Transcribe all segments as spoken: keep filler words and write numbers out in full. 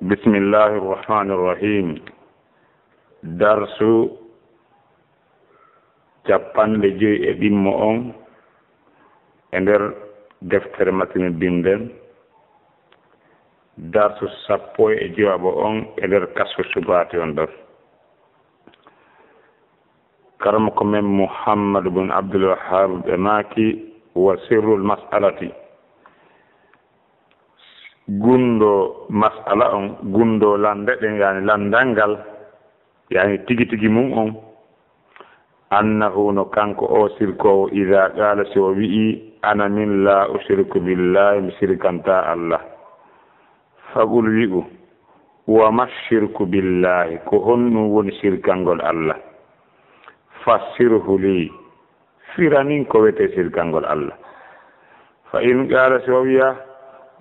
Bismillahi irrahmani irrahim. Darsu capanɗe joyi e ɗimmo on e nder deftere Matinu Binden. Darsu sappo e jowaɓo on e nder Kasfu Subaati on ɗon. Karamoko men Muhammad bun Abdul Wahhab ɓe maaki, wa sirrul mas'alati. Gunndo mas'ala on, gunndo lannde ɗen, yani lanndal ngal, yani tigi tigi mum on, annahu no kanko o sirkoowo, ida qaala, si o wi'i, ana min la ushriku billahi, mi sirkanta Allah. Faqul wi'u, wa ma shirku billahi, ko honɗum woni sirkangol Allah? Fassirhu li, firanin ko wiyetee sirkangol Allah. Fa in qaala, si o wi'a,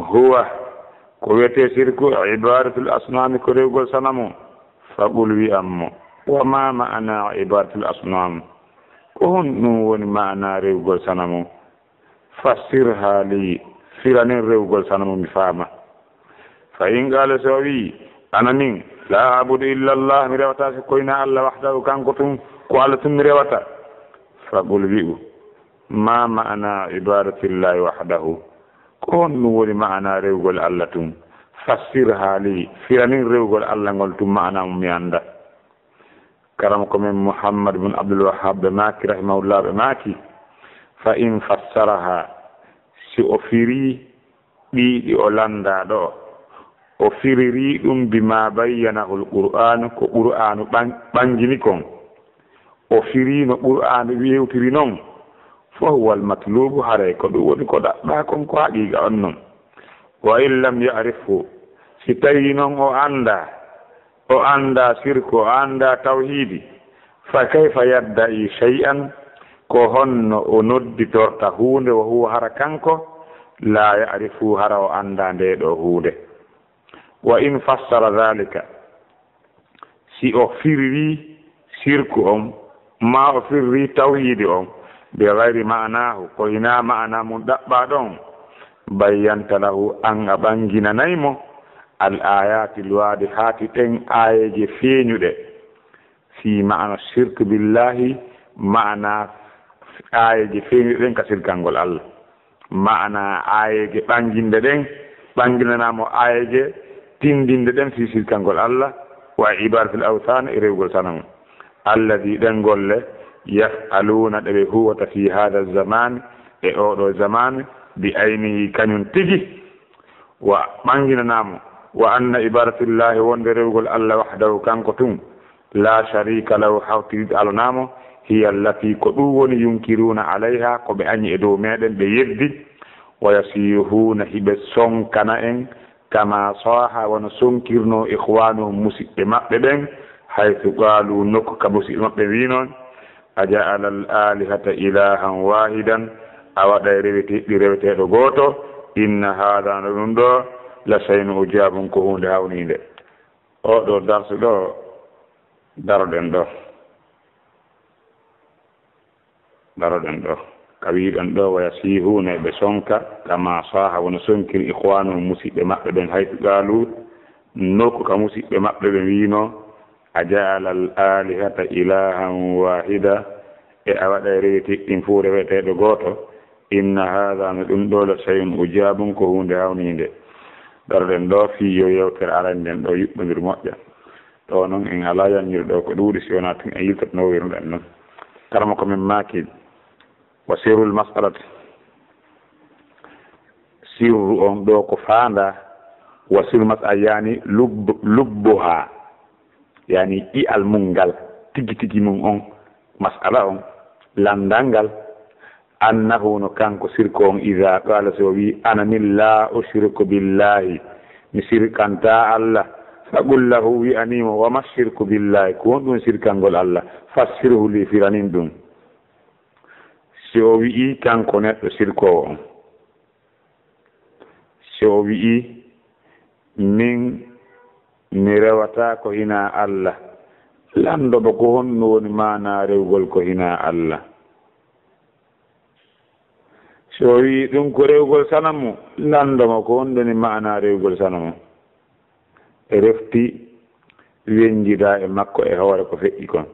huwa, ko wiyetee sirku, ibadatul asnami, ko rewgol sanamu. Faqul wi'an mo, wa ma ma'ana ibadatul asnam? Ko honɗum woni ma'ana rewgol sanamu? Fassirha li, firanin rewgol sanamu mi faama. Fa in qaala, so o wi'i, ana min, la a'budu illa Allah, mi rewata si ko hinaa Allah wahdahu, kanko tun, ko Allah tun mi rewata. Faqul wi'u, ma ma'ana ibadatillahi wahdahu? Ko honɗum woni ma'ana rewgol Allah tun? Fassirha li, firanin rewgol Allah ngol tun ma'ana mum mi annda. Karamoko men Muhammad bun Abdul Wahhab ɓe maaki, rahimahullah, ɓe maaki, fa in fassaraha, si o firi ɗi ɗi o lannda ɗo, o firiri ɗum bima bayyanahul Qur'aanu, ko Qur'aanu ɓan-, ɓangini kon. O firi no Qur'aanu yewtiri non, fa huwal matlubu, haray ko ɗum woni ko ɗaɓɓaa kon, ko haqiiqa on non. Wa in lam ya'rifhu, si tawi non o annda, o annda sirku, o annda tawhiidi, fa kayfa yadda'i shay'an, ko honno o nodditorta huunde, wa huwa, hara kanko, la ya'rifu, hara o annda nde ɗo huunde. Wa in fassara dhalika, si o firiri sirku on, ma o firiri tawhiidi on, bi ghayri ma'anahu, ko hinaa ma'ana mun ɗaɓɓaa ɗon, bayyanta lahu, an a ɓanginanay mo, al ayati lwadihaati, ɗen aayeeje feeñuɗe, fi ma'ana shirk billahi, ma'ana aayeeje feeñuɗe ɗen ka sirkangol Allah. Ma'ana aayeeje ɓanginɗe ɗen, ɓanginanaa mo aayeeje tindinɗe ɗen fii sirkangol Allah, wa ibadatil awthan, e rewgol sanamu. Alladi, ɗen golle, yaf'aluuna, ɗe ɓe huwata fii haada zaman, e oo ɗoo zaman, bi aynihi, kañum tigi. Wa ɓanginanaa mo, wa anna ibadatillahi, wonde rewgol Allah wahdahu, kanko tun, la sharika lahu, hawtidiiɗo alanaamo, hiya allati, ko ɗum woni, yunkiruuna alayha, ko ɓe añi e dow meɗen, ɓe yeddi. Wa yasihuuna, hiɓe sonkana en, kama saha, wano sonkirno ikhwanuhum, musiɓɓe maɓɓe ɓen, haythu qaalu, nokku ka musiɓɓe maɓɓe wiino, a ja'ala al alihata ilahan wahidan, a waɗay rewete-, ɗi reweteeɗo gooto, inna hadha, no ɗum ɗo, la shay'un ujabun, ko huunde hawniinde. Oo ɗoo darsu ɗoo, daroɗen ɗoo. Daroɗen ɗoo. Ka wi'uɗen ɗoo, wa yasihuuna, ɓe sonka, kama saha, wano sonkiri, ikhwanuhum, musiɓɓe maɓɓe ɓen, haythu qaalu, nokku ka musiɓɓe maɓɓe ɓen wiino, a ja'ala al alihata ilahan wahida, e a waɗay rewete-, ɗin fof reweteeɗo gooto, inna hadha, no ɗum ɗoo, la shay'un ujabun, ko huunde hawniinde. Daroɗen ɗoo fii yo yewtere arannden ɗoo yuɓɓondir moƴƴa. Ɗoo non en alaa yannirde ɗoo ko ɗuuɗi, si wonaa tun en yiltoto no wowirnoɗen non. Karamoko men maaki, wa sirrul mas'alati, sirru on ɗoo ko faandaa, wa sirrul mas'ala, yani lub-, lubbuha, yani ƴi'al mun ngal, tigi tigi mun on, mas'ala on, lanndal ngal, annahu, no kanko sirko on, iza qala, so o wi, ana min la ushriku billahi, mi sirkanta Allah, faqul lahu, wi'animo, wa ma shirku billahi, ko honɗum sirkangol Allah? Fassirhu li, firanin ɗum. Si o wi'i kanko neɗɗo sirkoowo on, si o wi'i, min mi rewata ko hinaa Allah, lanndo mo ko honɗum woni maanaa rewgol ko hinaa Allah? Si o wi'i ɗum ko rewgol sanamu, lanndo mo ko honɗum woni maanaa rewgol sanamu? refti weñnjidaa e makko e hoore ko feƴƴi kon.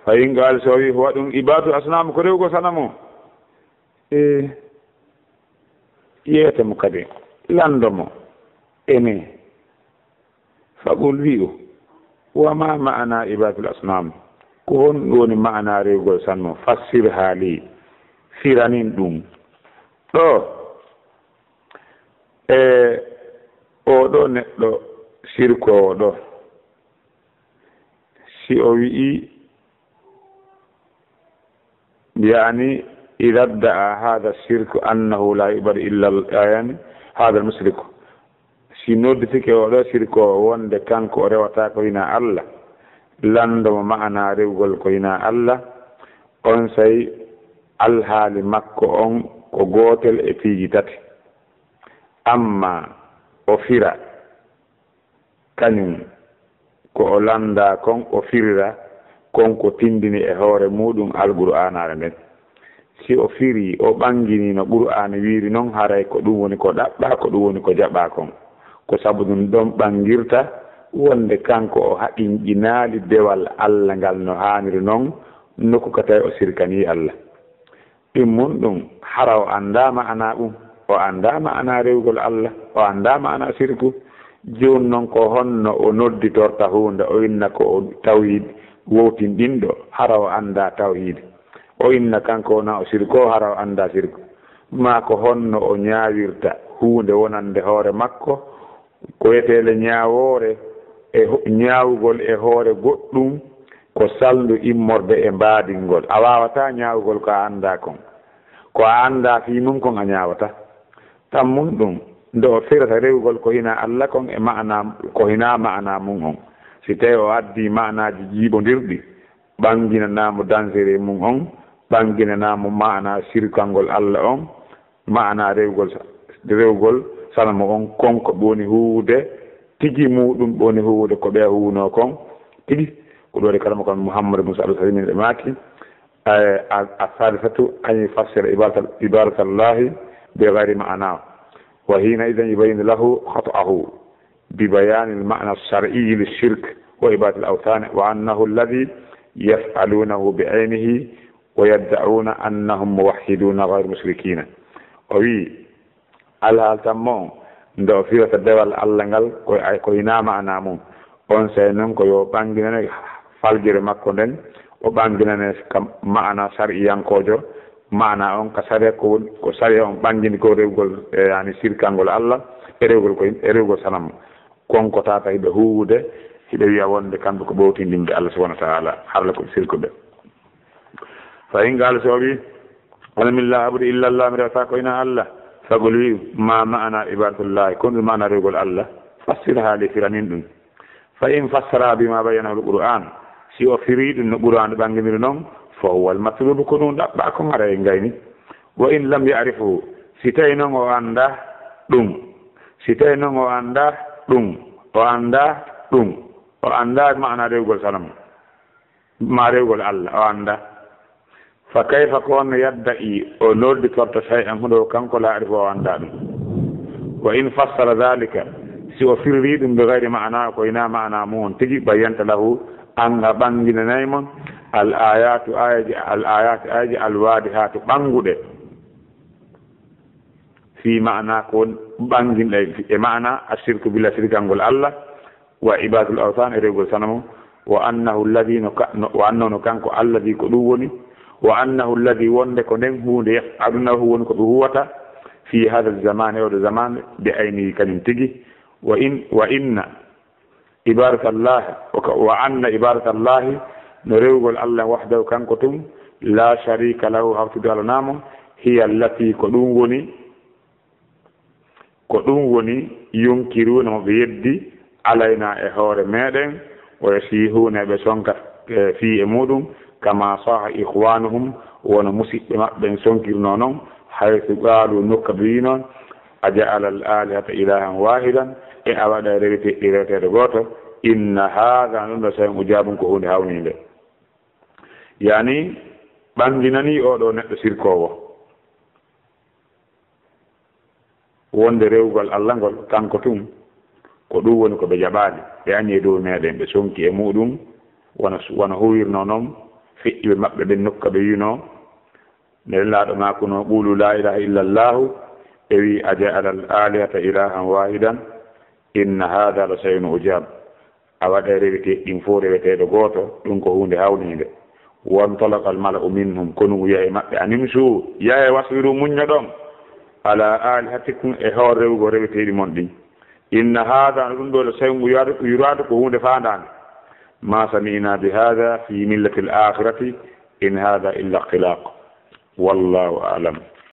Fa in qaal, so o wii, huwa ɗum ibadatu asnam, ko rewugol sanamu. E yeete mo kadi, lanndo mo, ene, faqul, wi'u, wa ma ma'ana ibadatul asnam, ko honɗum woni ma'ana rewugol sanamu, fassir haa ley, firanin ɗum. Ɗo, e oo ɗoo neɗɗo sirkoowo ɗo, si o wi'i, yani, ida dda'a hada shirku annahu la yubadu illa, yani, hada mushriko, si nodditike oo ɗoo sirkoowo wonde kanko o rewata ko hinaa Allah, lanndo mo ma'ana rewugol ko hinaa Allah, onsay alhaali makko on ko gootel e piiji tati. Amma o fira kañum ko o lanndaa kon, o firira kon ko tinndini e hoore muuɗum Alqur'aanaare nden. Si o firii, o ɓanginii no Qur'aana wiiri non, haray ko ɗum woni ko ɗaɓɓaa, ko ɗum woni ko jaɓaa kon. Ko sabu ɗum ɗon ɓangirta wonde kanko o haqqinƴinaali dewal Alla ngal no haaniri non, nokku ka tawi o sirkanii Alla. Ɗimmun ɗum, hara o anndaa ma'anaa ɗum, o anndaa ma'anaa rewugol Alla, o anndaa ma'anaa sirku. Jooni non ko honno o nodditorta huunde, o inna ko o tawhiid wowtinɗinɗo, hara o anndaa tawhiid? O inna kanko wonaa o sirkoowo, hara o anndaa sirku? Maa ko honno o ñaawirta huunde wonande hoore makko, ko wiyetee le ñaawoore e ho-, ñaawugol e hoore goɗɗum ko salndu immorde e mbaadingol. A waawataa ñaawugol ko a anndaa kon. Ko a anndaa fii mun kon a ñaawataa. Tammun ɗum, nde o firata rewugol ko hinaa Alla kon e ma'anaa, ko hinaa ma'anaa mun on. Si tawii o addii ma'anaaji jiiɓondirɗi, ɓanginanaa mo dansere mun on, ɓanginanaa mo ma'anaa sirkangol Alla on, ma'anaa rewugol sa-, rewugol sanamu on, kon ko ɓe woni huuwude tigi muuɗum, ɓe woni huuwude ko ɓe huuwunoo kon tigi. Ko ɗum waɗi karamoko Muhammad bin Sa'd Al-Uthaymin ɓe maaki, eh, a, a-sadisatu an yufassira ibadata-, ibadatallahi bi ghayri ma'ana. Wa hina idhan yubayyinu lahu khata'ahu bi bayanil ma'na shar'i li shirk wa ibadatil awthan, wa annahu alladhi yaf'alunahu bi aynihi wa yad'una annahum muwahhiduna ghayru mushrikina. O wi, alhaal tammo on, nde o firata dewal Alla ngal, ko, ko hinaa ma'ana mum. Onsay non ko yo ɓanginane faljere makko nden, o ɓanginane ka ma'ana shar'iyankoojo, ma'ana on ka sariya ko woni, ko sariya on ɓangini ko rewgol, e, yani sirkangol Alla, e rewgol ko, e rewgol sanam. Kon ko tata hiɓe huuwude, hiɓe wi'a wonde kamɓe ko ɓowtindinde Alla subhanahu wa ta'ala, harla ko ɓe sirkuɓe. Fa in qala, so o wi, "Ana min la abudu illa Allah," mi rewata ko ina Allah, faqul, wi, "Ma ma'ana ibadatullahi?" Ko honɗum ma'ana rewgol Allah? Fassir, haali firanin ɗum. Fa in fassara bima bayyanahu al-Qur'an, si o firi ɗum no Qur'an ɓanginiri non, fa huwa al-matlub, ko ɗum ɗaɓɓa kon, haray en gayni. Wa in lam ya'rifu, si tawi non o annda ɗum, si tawi non o annda ɗum, o annda ɗum, o annda ma'ana rewgol sanam, ma rewgol Allah, o annda. Fa kayfa, ko honno, yadda'i, o nodditorta, shay'an, huunde ko kanko la ya'rifu, o annda ɗum. Wa in fassara dhalika, si o firri ɗum bi ghayri ma'ana, ko ina ma'ana mum on tigi, bayyanta lahu, an a ɓanginanay mo, al ayatu, ayaji, al ayati, ayaji, al wadihatu, ɓanguɗe. Fi ma'ana, ko woni ɓanginɗe e ma'ana, ashirku billah, sirkangol Allah, wa ibadatul awthan, e rewgol sanamu, wa annahu alladhi, no ka-, no, wa annahu, no kanko alladhi, ko ɗum woni, wa annahu alladhi, wonde ko nden huunde, yaf'alunahu, woni ko ɓe huwata, fi hadha zamani, e oɗo zaman, bi aynihi, kañum tigi, wa in, wa inna ibadatallahi, wa ka-, wa anna ibadatallahi, no rewgol Allah wahdahu, kanko tun, la sharika lahu, hawtude Alla naamo, hiya allati, ko ɗum woni, ko ɗum woni, yunkiruuna, mo ɓe yeddi, alayna, e hoore meɗen, wa yasihuuna, ɓe sonka, e, fii e muɗum, kama saha ikhwanuhum, wono musiɓɓe maɓɓe ɓen sonkirnoo non, haythu qaalu, nokka ɓe wi'i non, "Aja'ala al-alihata ilahan wahidan, e a waɗa rewete-, reweteeɗo gooto, inna hadha, ɗum ɗo, shay'un ujaabun, ko huunde hawniinde." Yani, ɓanginani oo ɗoo neɗɗo sirkoowo. Wonde rewgol Allah ngol, kanko tun, Ko ɗum woni ko ɓe jaɓaali. Ɓe añi e dow meɗen, ɓe sonki e muɗum, wano, wano huwirno non feƴƴuɓe maɓɓe ɓen nokka ɓe wi'unoo, Nelaaɗo maakunoo, "Quulu laa ilaaha illa Allaahu," ɓe wi'i, "Aja'ala al-aalihata ilaahan waahidan, inna haadha la shay'un ujaab." A waɗay reweteeɗi ɗin fow reweteeɗo gooto, ɗum ko huunde hawniinde. "Wantalaqa al-mala'u minhum," konu ngu yahi e maɓɓe, "Animshu," yahe, "wasbiru," muññoɗon, "ala aalihatikum," e hoore rewugol reweteeɗi mon ɗin. "Inna haadha," no ɗum ɗoo, "la shay'un yuraadu," yuraadu, ko huunde faandaande. "Ma sami'na bi haadha fi millati al-aakhirati, in haadha illa ikhtilaaq." Wallaahu a'lam.